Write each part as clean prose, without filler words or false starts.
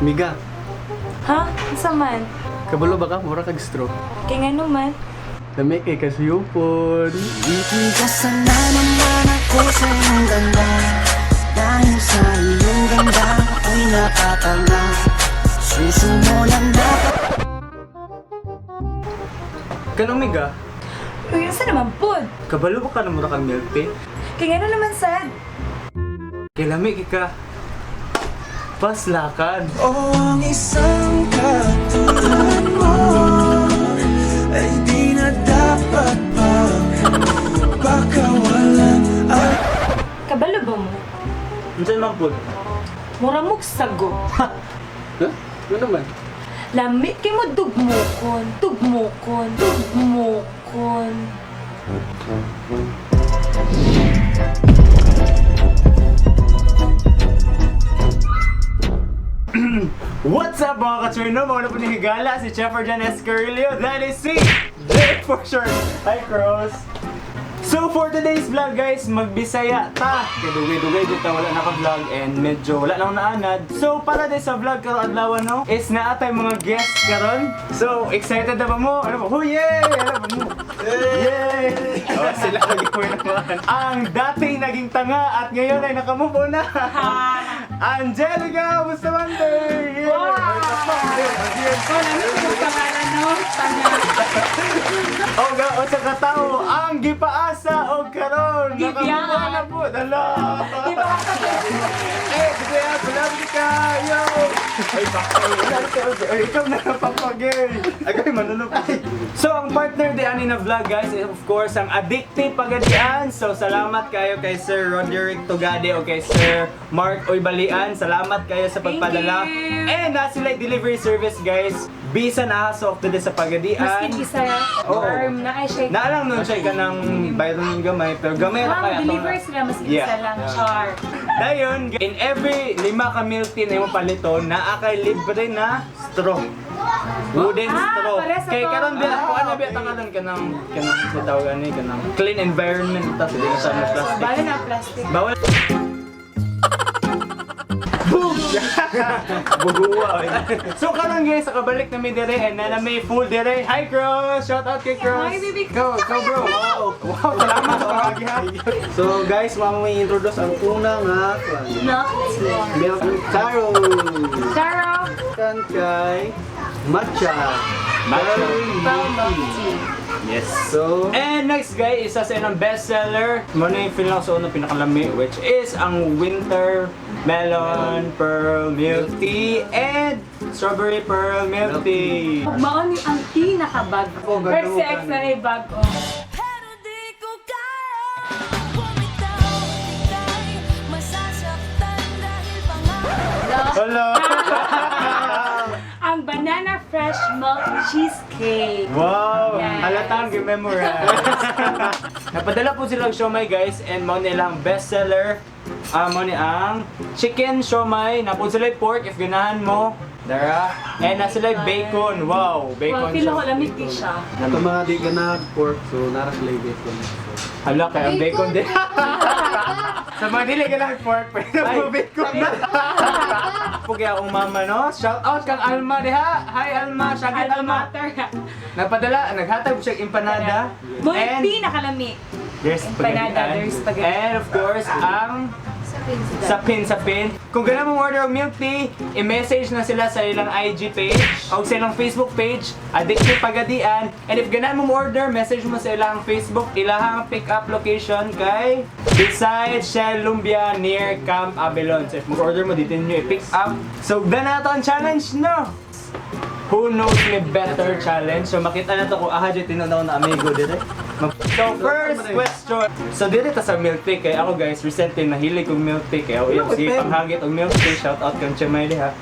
Miga, Ha? Unsa man? Kabalo ba ka? Mura kag stroke. Kay ngano man? Lami kay kasuyupon. Itigasan na naman ako sa iyong ganda. Dahil sa iyong ganda ako'y napatanga. Susumulan na. Kanong Miga, Uy, unsa naman pod? Kabalo ba ka na mura kang milk tea? Kay ngano naman sad? Kay lami kay ka. Paslakan. O ang isang katulad mo ay di na dapat pang pakawalan ang Kabalo ba mo? Unsa man po? Mura mo sago. Huh? Ano naman? Lami kay mo dugmokon, dugmokon, dugmokon. What's up, mga katurno? Mauna po ni Higala, si Chef Arjan Escarillo. That is si Jake for short. Hi, Cross. So for today's vlog, guys, magbisaya ta. Kay dugay-dugay dito wala naka-vlog and medyo wala na akong naanad. So para din sa vlog karon adlaw no, is naa tay mga guest karon. So excited na ba mo? Ano ba? Oh yay! Ano ba mo? Yay! Oh, sila lagi po naman. Ang dating naging tanga at ngayon ay nakamove on na. Angelica Bustamante! Yeah! Wow! Oh, lami kay mo pangalan no? Tanga. O ga o sa katao ang gipaasa og karon Gibiyaan. nakamove on na po. Dala. Di ba ka Eh, kaya salamat kayo. Ay, bakit? Ay, ikaw na lang papagay. Agay, manunok. So, ang partner di ani na vlog, guys, is of course, ang Addictive Pagadian. So, salamat kayo kay Sir Roderick Tugade o kay Sir Mark Oybalian. Salamat kayo sa Thank pagpadala. you. And nasa sila delivery service, guys. Bisa na so to sa Pagadian. Maski isa Oo. or na ay siya. Naalang nun siya ka ng bayron ng gamay, pero gamay ra Ah, kaya. deliver sila maski Yeah. isa lang. Char. Dayon, in every lima ka milk tea na imong paliton, naa kay libre na straw. Wooden Ah, straw. pare sa Kay to. karon di ako ano biya ta karon kanang kanang sa tawag ani kanang clean environment ta sa dili sa mga So, plastic. bala na plastic. Bawal. Boom! Buguwa. Oy. So karon guys, kabalik na mi dire and na may full dire. Hi, Cross! Shout out kay Cross. Hi, baby. Go, go bro. Wow. Wow, salamat sa pag-agi ha. So guys, mama may introduce ang una nga kwan. Milk tea. Milk taro. Charo. Kan kay matcha. Matcha. Brown milk tea. Yes. So, And next guy, isa sa ilang bestseller. Muna yung feel lang sa unang pinakalami, which is ang Winter Melon Pearl Milk Tea and Strawberry Pearl Milk Tea. Mao ni ang pinakabago. Oh, ganda Pero mo, si Ex na ay bago. Pero di ko kaya bumitaw. Ika'y masasaktan dahil pangarap Hello! Ang banana fresh milk cheesecake. Wow! Yes. Halatang memorize. Napadala po silang siomay guys and mao nilang bestseller. Ah, mao ni ang chicken siomay. Napod sila pork if ganahan mo. Dara. And na sila bacon. Wow, bacon. Well, feel ko siomay. lamig di siya. ito mga di ka na pork, so nara sila yung bacon. Hala, kaya ang bacon din. Sa mga dili ka lang pork, pero Ay. bacon na. Pugi akong mama, no? Shout out kang Alma diha. Hi Alma, Shagit Alma Alma. mater. Napadala, naghatag siya og empanada. Mo yung And pinakalami. there's Empanada, spaghetti. there's spaghetti. And of course, ang sapin sapin. Kung gana mong order og milk tea, i-message na sila sa ilang IG page o sa ilang Facebook page, Addictive Pagadian. And if gana mong order, message mo sa ilang Facebook, ilahang pick up location kay beside Shell Lumbia near Camp Abilon. So if mag-order mo dito niyo i-pick up. So dana na to ang challenge, no? Who knows me better challenge. So makita na to kung aha jud tinunaw na amigo dire. So first question. So dire ta sa milk tea kay ako guys recently nahilig kog milk tea kay ako yung si panghagit og milk tea. Shout out kang Chemay diha.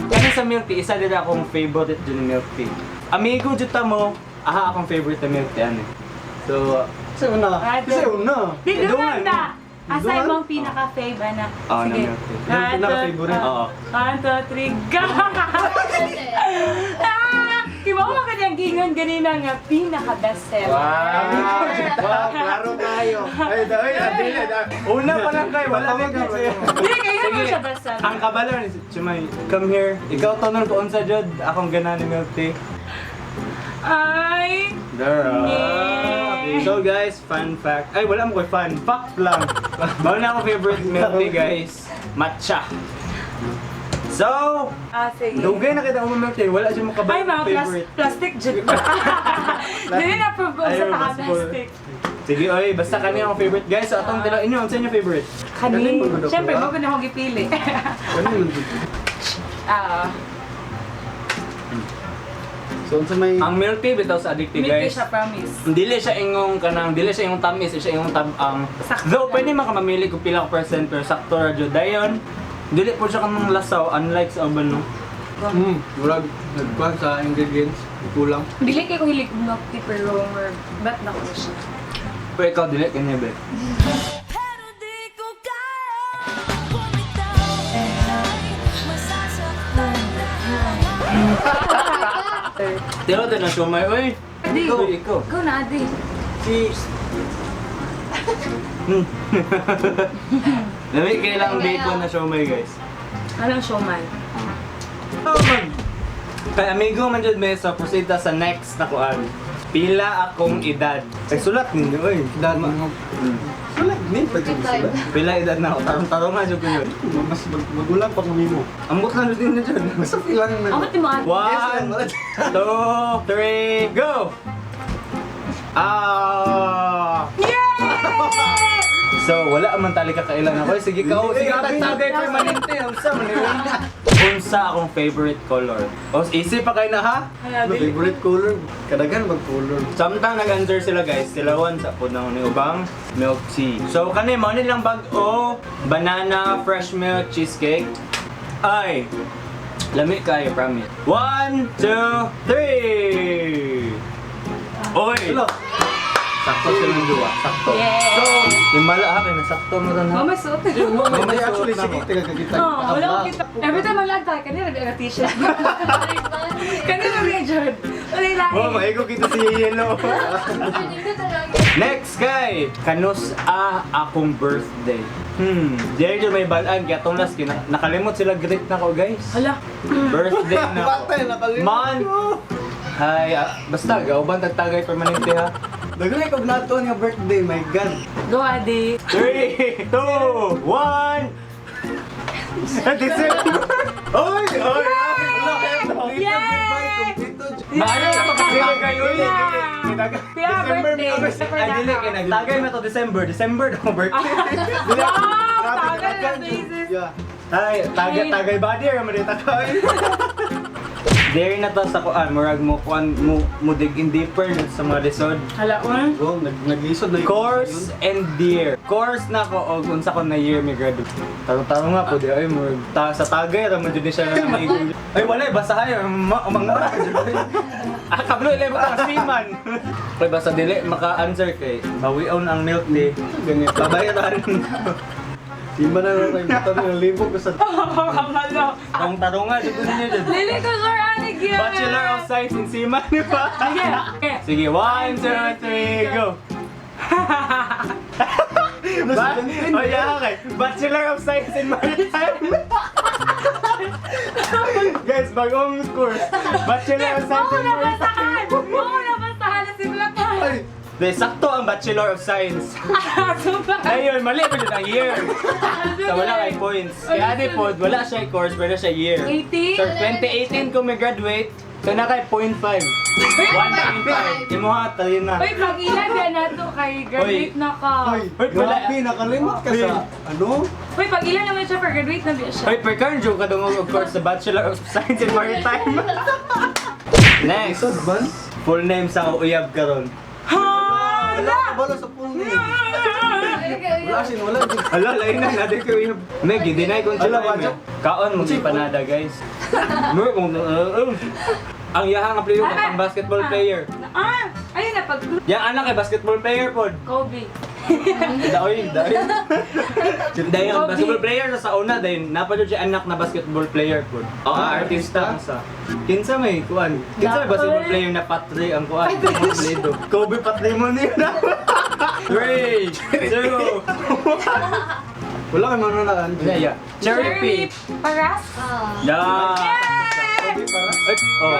Kani sa milk tea isa dira akong favorite jud ni milk tea. Amigo jud ta mo, aha akong favorite na milk tea ani. So, sa una. Ate. Sa una. Di Dungan. dungan na. Asa Dungan? imong pinaka-fave ana? Oo, na Sige. milk tea. Yung One, two, pinaka-favorite? Oo. 1, 2, 3, go! Ah! Kay mao man kanyang giingon ganina nga pinaka best seller. Wow! Wow, klaro kayo. Ay, ay, ay, ay. Una pa lang kayo, wala na kayo. Dili kay mo siya best seller. Ang kabalo ni Chumay, come here. Ikaw to nun kung unsa jud, akong gana ni milk tea. Ay! Girl. Yeah. So guys, fun fact. Ay, wala mo koy fun fact lang. Bawo na ako favorite milk tea, guys. Matcha. So, Ah, sige. dugay na kita mo milk tea. Wala siya mo Ay, kabalo mga favorite. plastic jud. Dili na approve Ay, sa taka mas plastic. Sige, oy, basta kani ang favorite, guys. So, atong tila inyo, unsa inyo favorite? Kani, Kanin mo gud ako, syempre ah. mo gud akong gipili. Ano yun? Ah, So, unsa may Ang milk tea bitaw sa addictive, milk tea guys. siya, promise. Dili siya ingong kanang dili siya ingong tamis, siya ingong tabang. Sakto Though lang. pwede man ka mamili kung pila ka percent pero sakto ra jud dayon. Dili po siya kanang lasaw unlike sa uban, no. Murag nagkuhan sa ingredients, kulang. Dili kay ko hilig og milk tea pero bet na ko siya. Pero ikaw dili kanya be. Pero di ko kaya bumitaw. Ika'y masasaktan dahil Tiro din na siomay oy. Adi, Ikaw, ikaw. Ikaw na, Adi. Si Lami kay lang bacon na siomay, guys. Anong showman? Oh, mag Kay amigo man jud may, so proceed ta sa next na kuan. Pila akong edad. Ay, sulat ninyo oy. Edad mo. Sulat ni pag sulat. Pila edad na ako. Tarong-tarong nga jud ko yun. Mas magulang pa kami mo. Ambot lang jud ninyo jud. Basta ilang na. Ako ti mo, Adi. One, two, three, go! Ah! Yay! So, wala man tali ka kailan ako. Sige ka, oh, sige, Grabe. tagtagay permanente. Unsa man yun? Unsa akong favorite color? O, easy pa kayo na ha? Hala, dili. Favorite color? Kadagan mag color. Samtang nag-answer sila, guys, tilawan sa po ng ubang milk tea. So, kani mo nilang bag-o banana fresh milk cheesecake. Ay, lami kayo, promise. One, two, three! Oy! Hello. Sakto silang duwa, sakto. Yeah. So, himala ha, kay nasakto mo ron ha. Mama suot. Mama, Hindi, suot actually, na sige, ako. taga kakita. Oh, wala akong kita. Every time ang lag tayo, kanina may aga t-shirt. Kanina may jud. Wala lahi. Oh, maigo kita si Yellow. Next guy, kanus a akong birthday. Dili jud may balaan kaya tong last kina nakalimot sila greet na ko, guys. Hala. Birthday na ko. Bata, nakalimot. Month. Hi, ah, basta gauban tagtagay permanente ha. Daghan kog nato nga birthday, my God. Go, Adi. 3 2 1. December. Oy, oy. Yay! Maayo na pagkasila kayo. Yeah. Yeah, birthday. Ay, dili kay nagtagay na to December. December na akong birthday. Wow! Tagal na basis. Yeah. Ay, tagay tagay body or mo tagay. Dere na to sa kuan, murag mo kuan mo mo dig in deeper sa mga lisod. Hala, on. Wow, naglisod na yun. Course and year. Course na ko og unsa ko na year mi graduate. Tarong-tarong nga po di ay murag ta, sa tagay ra man jud ni siya na may. Ay wala basahay umang Ah, kablo ilay mo ka seaman. Kay basta dili maka-answer kay bawion ang milk tea. Ganyan. Babayaran. Timba na lang tayo butan ng libog ko sa Kamalo. Tarong-tarong nga jud ninyo jud. Lili ko sure, Adi, gyud. Bachelor of Science in Seaman, di ba? Sige. Okay. Sige, one, two, three, go! Ba? Oh, yeah, okay. Bachelor of Science in Maritime. Guys, bagong course. Bachelor of Science Mao in na Maritime. basahan! Mao na basahan na simulatan! Ay, De, sakto ang Bachelor of Science. Super! Ayun, mali pa dyan ang year. So, wala kay points. Kaya di po, wala siya course, pero siya year. 18? So, 2018 ko may graduate, so na kay 0.5. 1.5. Imuha, tayo na. Uy, pag-ila na nato kay graduate na ka. ay, Uy, wala. grabe, nakalimot ka sa, ano? Uy, pag-ila naman siya for graduate na biya siya. Hoy, per current joke ka dungog of course sa Bachelor of Science in Maritime. Next, Lisod man? full name sa uyab karon. Hala! Wala sa full name. Wala sin, wala. Ala, lain na natin ko uyab. Meg, deny kung Ala, sila wajok. Kaon mo panada, guys. Mer, ang yahang nga player ang basketball player. Ah! Ayun na, pag Yang anak ay basketball player pod. Kobe. Daoy, daoy. Dayon, Kobe. basketball player sa una, dayon napa jud siya anak na basketball player po. Oh, Ah, artista sa. Kinsa may kuan? Kinsa may basketball Daoy. player na Patre ang kuan? Kompleto. Kobe Patrimonio na. 3, 2, Wala kang manulaan. Yeah. Cherry peach. Paras? Yeah. Yay! Kobe para. Ay, oh.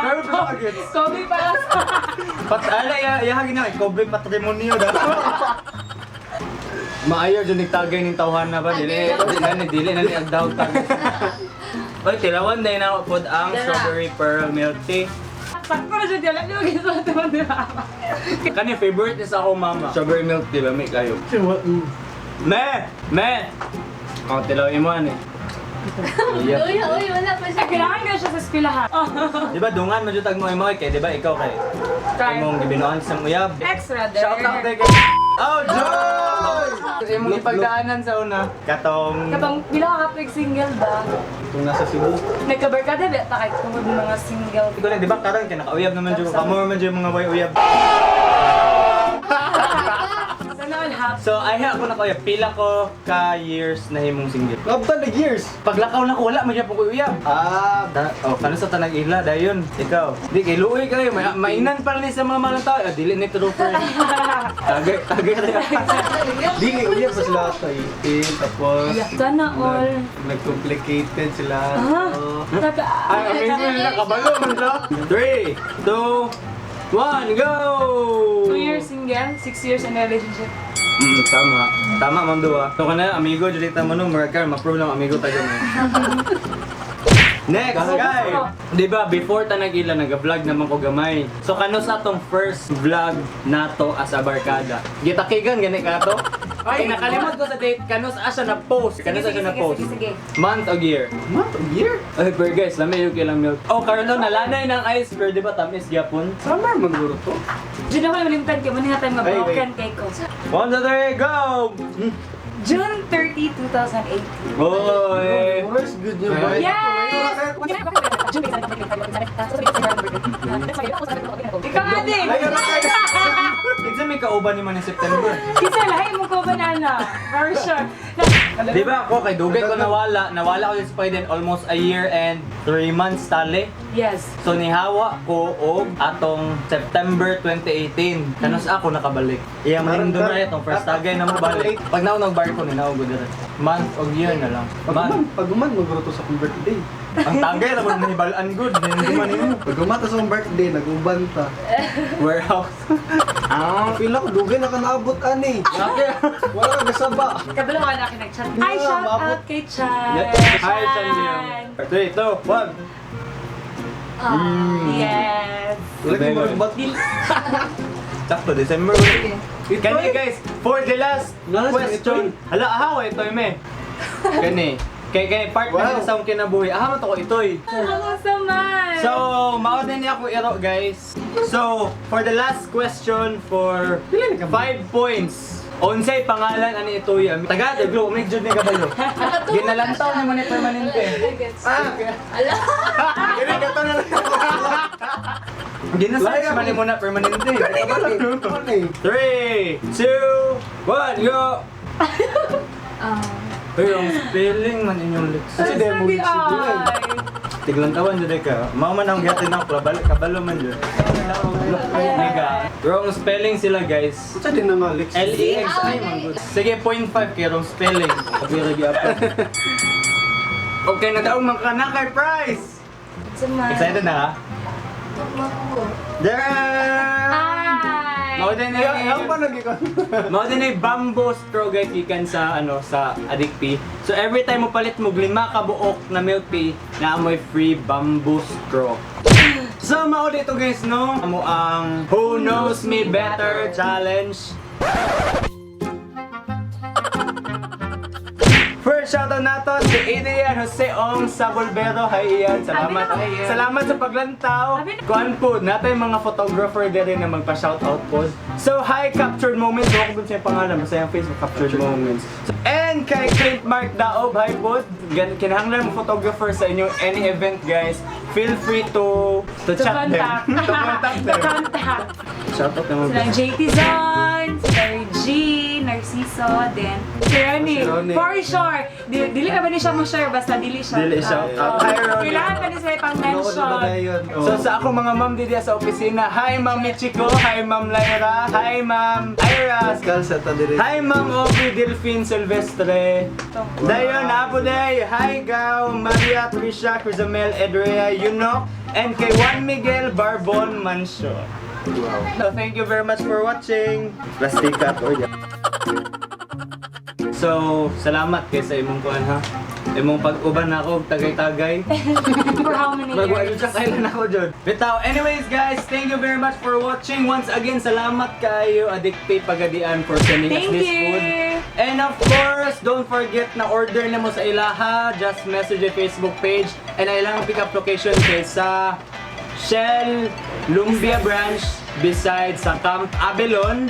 Pero pa sa gets. Kobe Paras. Pat ala ya ya gina Kobe Patrimonio da. Maayo jud nagtagay ning tawhan na ba dili dili na ni dili na ni agdaw tag. Oy, tilawan din na pod ang strawberry pearl milk tea. Sakto na siya dyan. Di ba gisuot mo di ba? Kani favorite ni sa akong mama. Strawberry milk tea ba may kayo. Me, me. Oh, tilaw imo ani. Yeah. Uy, uy, wala pa siya. Kailangan ka siya sa eskwelahan. Oh. Di ba dungan man jud tag mo imo kay di ba ikaw kay Try. imong gibinuan sa uyab. Extra there. Shout out kay Oh, Joy! Imong ipagdaanan sa una. Katong Katong pila ka kapag single ba? Itong nasa Cebu. Nagkabarkada ba ta kahit tungod mga single. Ikaw lang, di ba karon kay nakauyab naman jud ko. Kamo man jud yung mga way uyab. Sana all happy. So, ay ako nakauyab. Pila ko ka years na himong single. Abtan na years. Paglakaw na ko wala man gyud ko uyab. Ah, Oh, kano sa tanag ila dayon ikaw. Di kay luoy kayo, may, mainan pa ni sa mga malang tao. Ah, dili ni true friend. Tagay, tagay rin. Dili uyab pa sila sa 18 tapos Sana all. nag-complicated sila. Ah. Oh. Naka- Ay, amazing nila kabalo man sila. 3, 2, 1, go! 2 years single, 6 years in a relationship. Tama. Tama, ma'am Dua. So, kana, amigo, Julita mo nung Maracar, ma-prove lang amigo tayo mo. Next, guys! Di ba, before ta nag-ila, nag-vlog naman ko gamay. So, kano sa atong first vlog nato as a barkada? Gitakigan, gani ka to? Ay, nakalimot ko sa date, kano sa siya na-post? Kano sa Sige, siya sige, na-post? sige, sige. Month o year? Month of year? Ay, pero guys, lami yung kilang milk. Oh, Carlo, nalanay ng ice, pero di ba tamis gyapon? Summer man guro to. Diyan ako namalimtan kay manin natin Ay, wait. ma-broken kay ko. 1, 2, 3, go! June 30, 2008. Oy! Where's good yung ba? Yes! Ikaw ate! Layo na kayo. Kinsa may kauban ni man ni September? Kinsa lahi mo ko banana? For sure. Di ba ako kay dugay ko nawala, nawala ko sa Spain almost a year and 3 months tali. Yes. So nihawa ko og atong September 2018. Kanos ako nakabalik. Iya man na itong first tagay na mo balik. Pag naog nagbarko ni naog dira. Month og year na lang. Pag-uman, Month. pag-uman maguro to sa akong birthday. Ang tagay ra man nibalaan good. Hindi man nimo. Pag-uman ta sa akong birthday, nag-uban ta. Warehouse. Ah, Feel ako dugay na ka naabot ani. okay. Wala ka gasaba. Kabalo ka na akin nag-chat. Ay, Yeah, shout maabot. out kay Chan. Hi, Chan Liam. 3, 2, 1. Yes. Wala kay maragbat. Sakto, December. Kani guys, for the last Last question. Hala, aha, ito me. Kani. Kay kay part na Wow. sa akong kinabuhi. Aha, man to ko itoy. Ako sa man. So, mao din niya ako iro, guys. So, for the last question for 5 points. Unsay pangalan ani itoy? Taga, glo, may jud ni kabalo. Ginalantaw ni mo ni permanente. Ah, Ala. kini kato na lang. Ginasearch man ni mo na permanente. Ano eh? 3, 2, 1, go! Uy, ang spelling man inyong lips. Kasi demo Sabi, lips yun eh. ay. Tiglang tawan jud ka. Mao man ang gatin ako, kabalo, kabalo man jud. Nigga. Wrong spelling sila, guys. Unsa din na nga Lex? L E X I man good. Sige, 0.5 kay wrong spelling. Kabira gyapon. Okay, nadaog man ka na kay prize. Sa man. Excited na ka? There! Ay. Mao din na Ang pa lagi ko. Mao din ay bamboo straw guys gikan sa ano sa Addict Tea. So every time mo palit mo lima ka buok na milk tea na amoy free bamboo straw. So mao dito guys no, amo ang Who Knows Me Better challenge. First shoutout nato si Adrian Jose Ong Sabolbero. Hi Ian, salamat. Abi na- Salamat sa paglantaw. Abi na- Kuan po, natay mga photographer dere na magpa-shoutout po. So hi Captured Moments, wala ko dun sa iyang pangalan, basta yung Facebook Captured Moments. So, and kay Clint Mark Daob, hi po. Kinahanglan mo photographer sa inyong any event guys. Feel free to To chat them. contact. To contact To them. contact. Shoutout naman. Silang JT Zon, si Larry G. Narciso, then si Ronnie. Si Ronnie. For sure. Dili ka ba ni siya mo share basta dili siya. Dili siya. Oo. Hi, Ronnie. Kailangan pa ni sila pang mention. So sa ako mga ma'am dito sa opisina, hi Ma'am Michiko, hi Ma'am Lyra, hi Ma'am Ira, Pascal sa tadire. hi Ma'am Aubrey Delphine Silvestre. Dayon, Apo Day, hi Gao, Maria Trisha, Crizamel, Edrea, Yunok, and kay Juan Miguel Barbon Manso. Wow. So thank you very much for watching. Plastika to. So, salamat kay sa imong kuan ha. Imong pag-uban nako og tagay-tagay. For how many Magwalo years? siya kailan ako dyan. Bitaw, anyways guys, thank you very much for watching. Once again, salamat kayo Adikte Pagadian for sending us Thank this you. food. And of course, don't forget na order na mo sa ilaha. Just message the Facebook page. And ay lang pick up location kay sa Shell Lumbia branch beside sa Camp Abelon.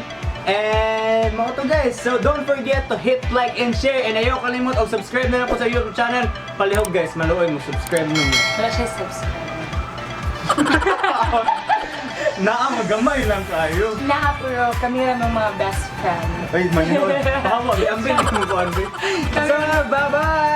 And mga to guys, so don't forget to hit like and share and ayaw kalimot og subscribe na lang po sa YouTube channel. Palihog guys, maluoy mo subscribe na mo. Wala siya subscribe. Naa, magamay lang kayo. Naa, pero kami lang ang mga best friend. Ay, maninood. Baka mo, ang bilis mo ko, So, bye-bye!